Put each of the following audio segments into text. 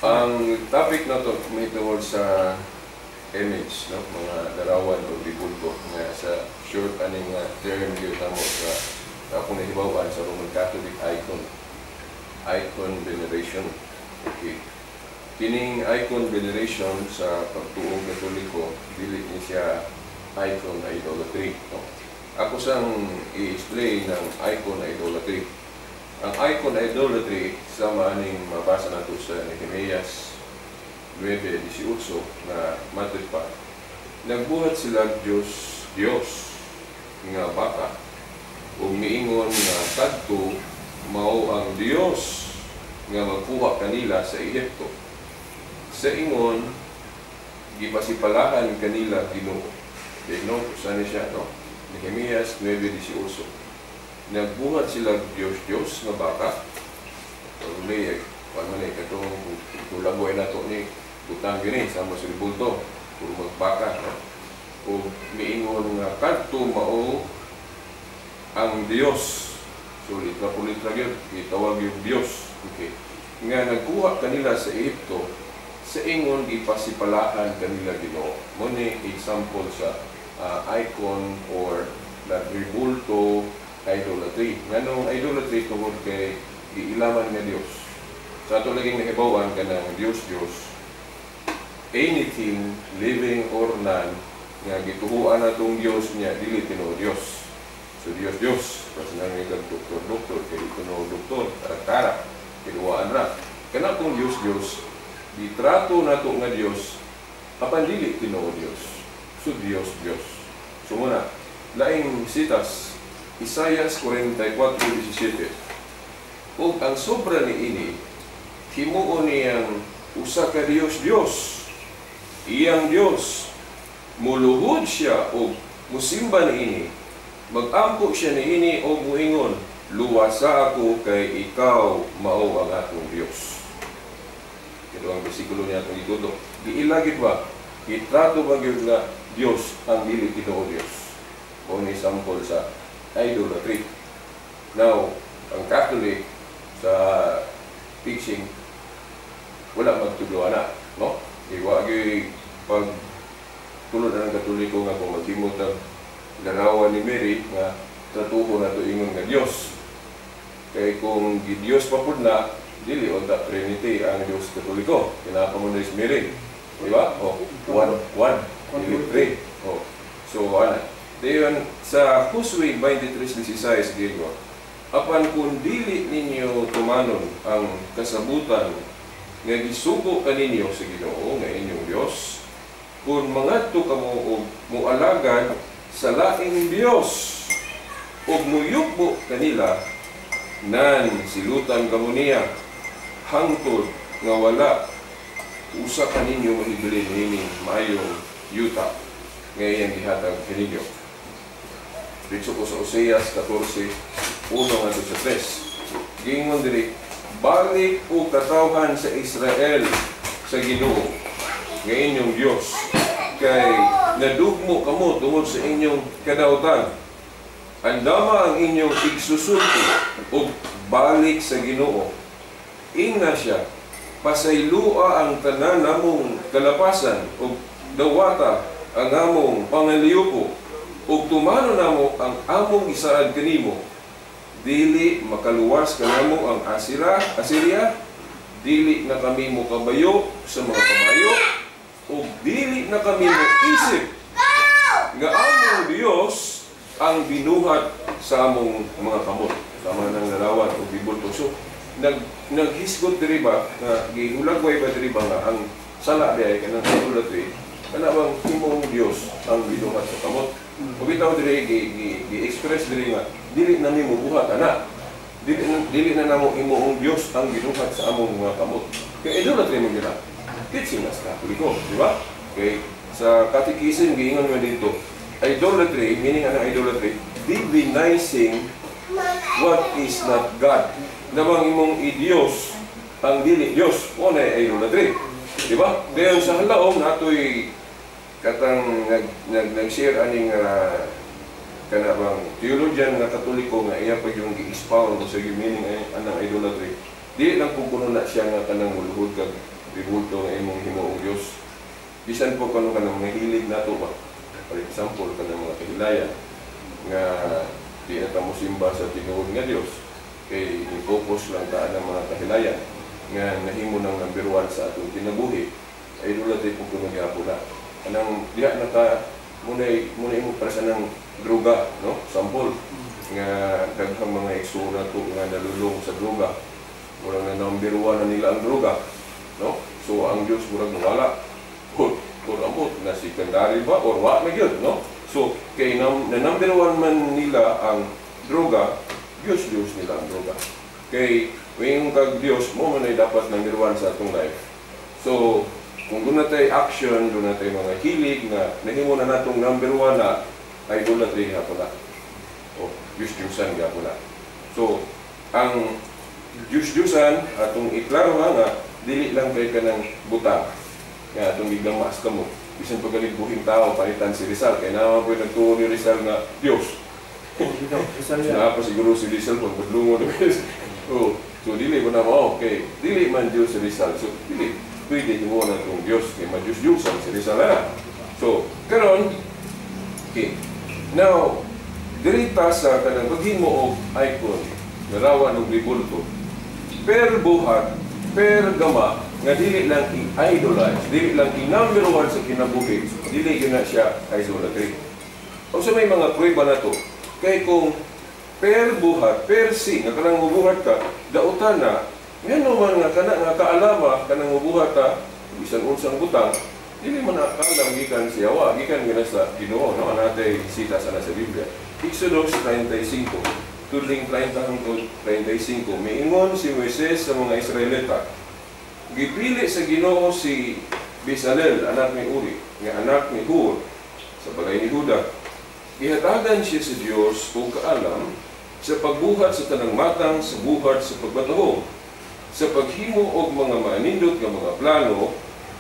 Ang topic na to may tungod sa image, no? Mga larawan o rebulto nga sa short ani nga term gyud namo sa akong nahibaw-an sa Roman Catholic, icon. Icon veneration. Okay. Kining icon veneration, sa pagtuong Katoliko, dili ni siya icon idolatry. No? Ako sang i-explain ng icon idolatry. Ang icon idolatry, sa maaning mabasa nato sa Nehemias 9:18 na matod pa. Nagbuhat sila Diyos, Diyos nga baka ug miingon nga kadto mao ang Dios nga magkuha kanila sa Ehipto. Sa ingon, gipasipalahan kanila Ginoo. Okay, no? Saan siya, no? Nehemias 9:18. Nagbuhat sila Diyos Diyos nga baka. Uli, kuan man eh, katong tulagoy na to ni butang gini, sama sa rebulto, puro magbaka, no? O miingon nga kadto mao ang Dios. So, litra po litra gyud, gitawag yung Dios. Okay. Nga nagkuha kanila sa Ehipto, sa ingon gipasipalahan kanila Ginoo. Mao ni example sa icon or rebulto idolatry. Nganong idolatry? Tungod kay giilaman nga Dios. Sa ato laging nahibaw-an, kanang Dios Dios, anything living or none nga gituhuan natong Dios niya, dili tinuod Dios. So Dios Dios, kasi nang kag doktor doktor kay tinuod doktor, tara kinuhaan ra. Kana kung Dios Dios, gitrato nato nga Dios apan dili tinuod Dios. So Dios Dios. So muna, laing sitas, Isaias 44:17. Ug ang sobra ni ini, himuon niyang usa ka Dios Dios. Iyang Dios. Muluhod siya og musimba niini. Magampo siya niini og muingon, "Luwasa ako kay ikaw mao ang akong Dios." Ito ang bersikulo niya atong gitudlo. Giila gid ba? Gitrato ba gyud nga Dios ang dili tinuod Dios? Mao ni sample sa idolatry. Now, ang Catholic sa teaching, wala magtudlo ana, no? Iwa gyud pag tulod na ng Katoliko nga kung maghimo tag larawan ni Mary nga tratuho na to ingon nga Dios. Kay kung gi-Dios pa pud na, dili unta Trinity ang Dios Katoliko. Kinapa mo na is Mary. Di ba? O, one, one, dili three. O, so ana. Dayon sa Josue 23:16 Diego, apan kung dili ninyo tumanon ang kasabutan nga gisugo kaninyo sa Ginoo nga inyong Dios, kung mangadto kamo og mualagad sa laing Dios ug muyukbo kanila, nan silutan kamo niya hangtod nga wala usa kaninyo mahibilin niining maayong yuta nga iyang gihatag kaninyo. Diretso ko sa Oseas 14:1 ngadto sa 3. Giingon diri, "Balik o katawhan sa Israel sa Ginoo nga inyong Dios, kay nadugmo kamo tungod sa inyong kadautan. Andama ang inyong igsusulti ug balik sa Ginoo." Ingna siya, "Pasaylua ang tanan namong kalapasan ug dawata ang among pangaliyupo ug tumano namo ang among gisaad kanimo. Dili makaluwas kanamo ang Asira, Assyria, dili na kami mokabayo sa mga kabayo, ug dili na kami moisip nga among Dios ang binuhat sa among mga kamot." Sama ng larawan o bibulto. So, naghisgot diri ba, nga gihulagway ba diri ba nga ang sala di ay kanang idolatry, kana bang imong Dios ang binuhat sa kamot? Ug bitaw diri gi, gi-express diri nga dili na nimo buhat ana. Dili na namo imong Dios ang ginuhat sa among mga kamot. Kay idolatry mo gina. Kitsi nga sa Katoliko, di ba? Kay sa catechism giingon man dito, idolatry, meaning anang idolatry, divinizing what is not God. Namang imong i-Diyos ang dili Diyos, mo na idolatry. Di ba? Dayon sa halaom natoy katang nag nag nag-share aning kana bang theologian nga Katoliko nga iya pa yung gi-expound sa meaning ay anang idolatry. Dili lang kung kuno na siya nga kanang muluhod kag rebulto nga imong himuong Dios. Bisan po kano kanang mga hilig nato ba. For example, kanang mga kahilayan nga di na ta mosimba sa tinuod nga Dios kay i-focus lang ta ang mga kahilayan nga nahimo ng number one sa atong kinabuhi, idolatry po kuno gyapon na. Anang diha na ka munay imo para sa nang droga, no? Sample nga daghang mga igsoon nato nga nalulong sa droga. Murag na number one na nila ang droga, no? So ang Dios murag nawala. Or amot na secondary ba or wa na gyud, no? So kay na number one man nila ang droga, Dios Dios nila ang droga. Kay moingon kag Dios mo man ay dapat number one sa atong life. So kung duna tay action, duna tay mga hilig nga nahimo na natong number one na, idolatry gihapon na. O Diyos Diyusan gihapon na. So ang Diyos Diyusan atong iklaro ha nga dili lang kay kanang butang nga atong gigamas kamo. Bisan pa galit buhing tao palitan si Rizal kay naa po nagtuo ni Rizal nga Dios. Oh, bitaw, Rizal yan. Naa pa siguro si Rizal pag badlungon na. Oh, so dili ko na mao kay dili man Dios si Rizal. So dili pwede himo na itong Dios kay ma-Diyos-Diyosan si Rizal na. So karon, okay. Now, diri ta sa kanang paghimo og icon, larawan og rebulto. Per buhat, per gama, nga dili lang i-idolize, dili lang i-number one sa kinabuhi, dili gyud na siya idolatry. O sa may mga prueba na to, kay kung per buhat, per si, nga kanang mubuhat ka, dautan na, ngano man nga kana nga kaalama, kanang mubuhat ka, bisan unsang butang, dili man nakaalam gikan siya, wa, gikan gina sa Ginoo, no? Anatay sita sana sa Biblia. Exodus 35, tudling 30 hangtod 35, miingon si Moises sa mga Israelita, gipili sa Ginoo si Bezalel, anak ni Uri, nga anak ni Hur, sa balay ni Huda. Gihatagan siya sa Dios og kaalam sa pagbuhat sa tanang matang sa buhat sa pagbatahom, sa paghimo og mga manindot nga mga plano,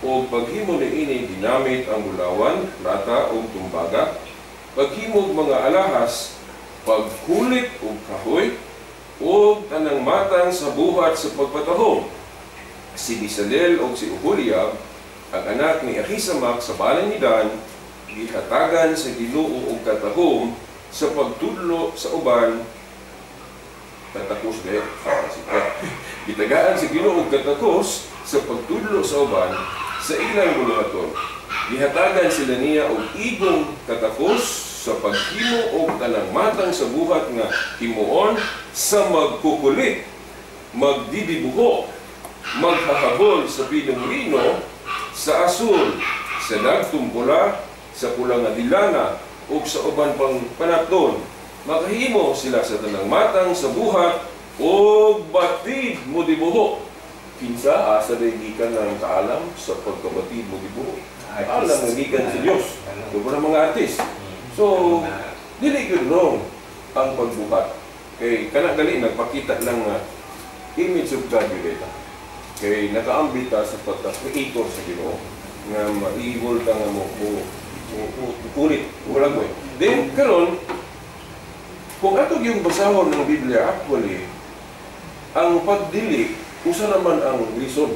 o paghimo niini ginamit ang bulawan, plata ug tumbaga, paghimo og mga alahas, pagkulit og kahoy, ug tanang matang sa buhat sa pagpatahom. Si Bezalel og si Oholiab, ang anak ni Ahisamak sa balay ni Dan, gihatagan sa Ginoo og katahom sa pagtudlo sa uban. Katakos gay. Gitagaan sa Ginoo og katakos sa pagtudlo sa uban sa ilang buluhaton. Gihatagan sila niya og igong katakos sa paghimo og tanang matang sa buhat nga himuon sa magkukulit, magdidibuho, maghahabol sa pinong lino, sa asul, sa dagtong pula, sa pula nga dilana, ug sa uban pang panapton. Makahimo sila sa tanang matang sa buhat ug batid mo dibuho. Kinsa asa day gikan ng kaalam sa pagkabatid mo dibuho? Alam nga gikan sa Dios. Dugo ng mga artist. So, dili gyud wrong ang pagbuhat. Kay kana gali nagpakita lang nga image of God gyud ita. Kay nakaambit ta sa pagka-creator sa Ginoo nga ma-evil ka nga mo kulit wala mo. Then karon kung ato yung basahon ng Biblia, actually ang pagdili usa naman ang reason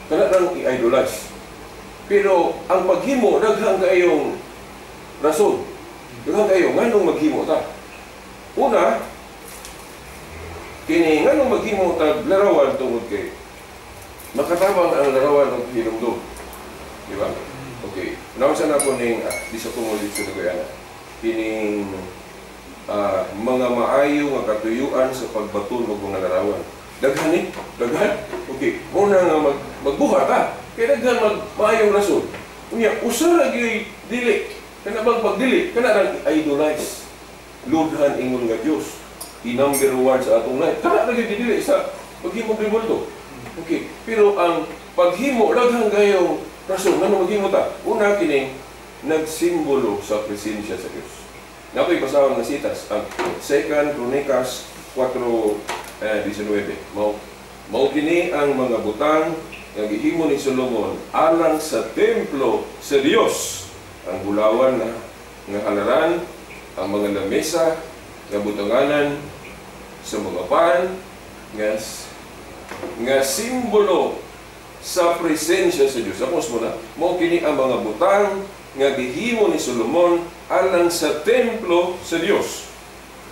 kana lang i-idolize. Pero ang paghimo daghang kayong rason. Daghang kayo nganong maghimo ta. Una, kini nganong maghimo ta larawan tungod kay makatabang ang larawan og hinumdum. Di ba? Okay. Naunsa na po ning di sa tungod sa Guyana. Kining mga maayo nga katuyuan sa pagbaton og mga larawan. Daghan ni, daghan. Okay. Una nga magbuhat ta. Kay daghan mag maayong rason. Unya usa ra gyud dili. Kana bang pagdili, kana rang idolize. Lodhan ingon nga Dios. I-number one sa atong life. Kana ra gyud dili sa paghimo rebulto. Okay, pero ang paghimo daghang kayong rason ngano maghimo ta. Una, kining nagsimbolo sa presensya sa Dios. Nakoy basahon nga sitas ang 2 Kronikas 4:19. Mao kini ang mga butang nga gihimo ni Solomon alang sa templo sa Dios. Ang bulawan na nga halaran, ang mga lamesa nga butanganan sa mga pan nga simbolo Sa presensya sa Dios. Ako mo na, mao kini ang mga butang nga gihimo ni Solomon alang sa templo sa Dios.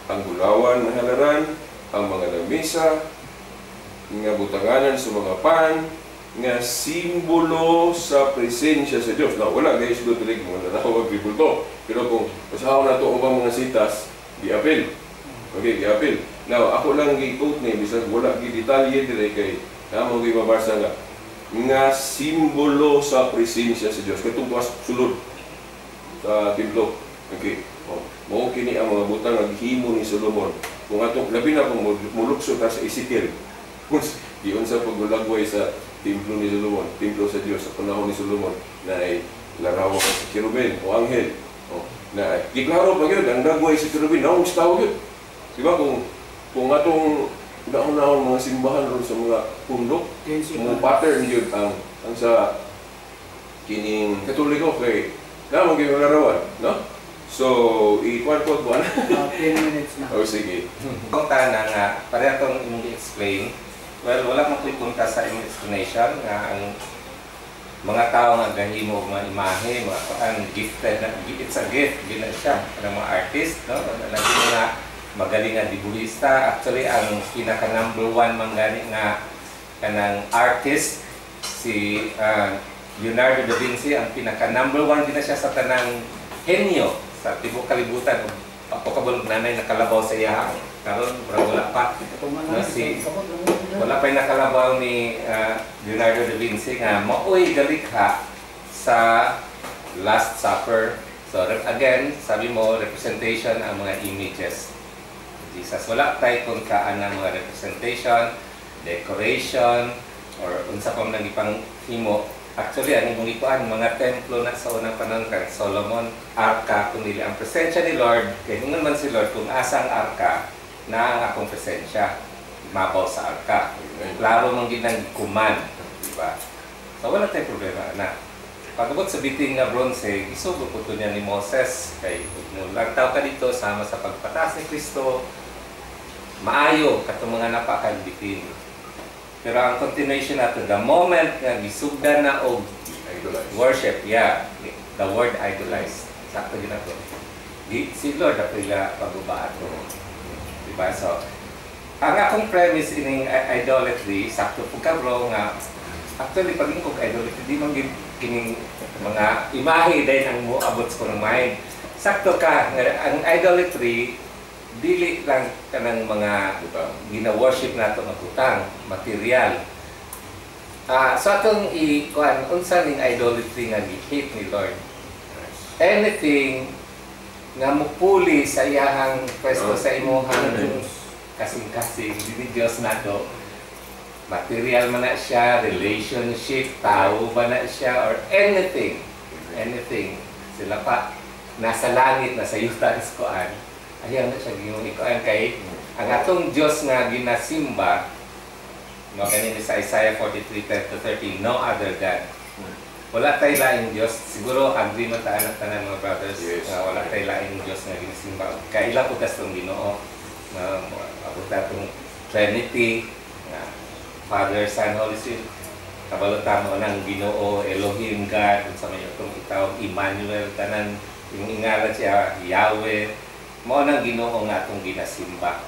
Ang bulawan nga halaran, ang mga lamisa, nga butanganan sa mga pan, nga simbolo sa presensya sa Dios. Now, wala guys, do dili mga larawan bibulto. Pero kung basahon na to ang mga sitas, giapil. Okay, giapil. Now, ako lang gi-quote ni bisag wala gi detalye dire kay namo gi mabasa nga nga simbolo sa presensya sa Dios katong tuwas sulod sa templo. Okay. Oh, mao kini ang mga butang nga gihimo ni Solomon. Kung atong labi na kung mulukso ta sa Ezekiel. Kung giunsa paggulagway sa templo ni Solomon, templo sa Dios sa panahon ni Solomon na ay larawan sa kerubin o anghel. Oh, na giklaro pa gyud ang dagway sa kerubin, naong sa tao gyud. Di ba kung atong naon-naon mga simbahan ron sa mga pundok, mo pattern gyud ang sa kining Katoliko kay na mo gyud larawan, no? So, i-kuan ko kuan. 10 minutes na. Oh, sige. Kung tanan nga, pareha tong imong i-explain, well, wala man ko'y punta sa imong explanation nga ang mga tao nga gahimo og mga imahe, mga kuan, gifted na, it's a gift, gina siya kanang mga artist, no? Lagi mga magaling nga dibuhista. Actually, ang pinaka number one man gani nga kanang artist si Leonardo da Vinci, ang pinaka number one gina siya sa tanang henyo sa tibuok kalibutan. Ako kabalo nanay nakalabaw sa iya karon, murag wala pa. No, si wala pa nakalabaw ni Leonardo da Vinci nga maoy galikha sa Last Supper. So again, sabi mo, representation ang mga images. Jesus, wala tay kung kaan ang mga representation, decoration, or unsa pa man ang ipang himo. Actually, ang imong ikuan, mga templo na sa unang panahon kang Solomon, arka, kung dili ang presensya ni Lord, kay ingon man si Lord, kung asa ang arka, na ang akong presensya, mabaw sa arka. Amen. Klaro man ginang command, di ba? So wala tayong problema na. Pag-abot sa bitin nga bronze, gisugo po to niya ni Moses kay mo lantaw ka dito sama sa pagpataas ni Kristo, maayo katong mga napakang bitin. Pero ang continuation nato, the moment nga gisugdan na og Idolize. Worship, yeah, the word idolize. Sakto gyud ato. Di, si Lord apila paguba ato. Diba? So, ang akong premise ining idolatry, sakto po ka, bro, nga actually pag kog idolatry, di man gid kining mga imahe din ang moabot sa akong mind. Sakto ka, nga ang idolatry dili lang kanang mga Butang. Gina-worship nato nga butang, material. Ah, so atong i-kuan unsa ning idolatry nga gi-hate ni Lord? Anything nga mupuli sa iyahang pwesto sa imuhang kasing-kasing ni Dios nato. Material man na siya, relationship, tao ba na siya, or anything. Anything. Sila pa, nasa langit, nasa yuta is kuan. Ayaw na siya gingon ikuan kay ang atong Dios nga ginasimba, mo ganun sa Isaiah 43:10 to 13, no other God. Wala tay laing Dios. Siguro agree man ta anak tanan, mga brothers, Yes. nga wala tay laing Dios nga ginasimba. Kaila po tas tong Ginoo nga abot atong Trinity nga Father, Son, Holy Spirit. Kabalo ta mo nang Ginoo, Elohim, God, unsa may atong itawag, Emmanuel, tanan yung ingalan siya, Yahweh. Mao nang Ginoo nga atong ginasimba.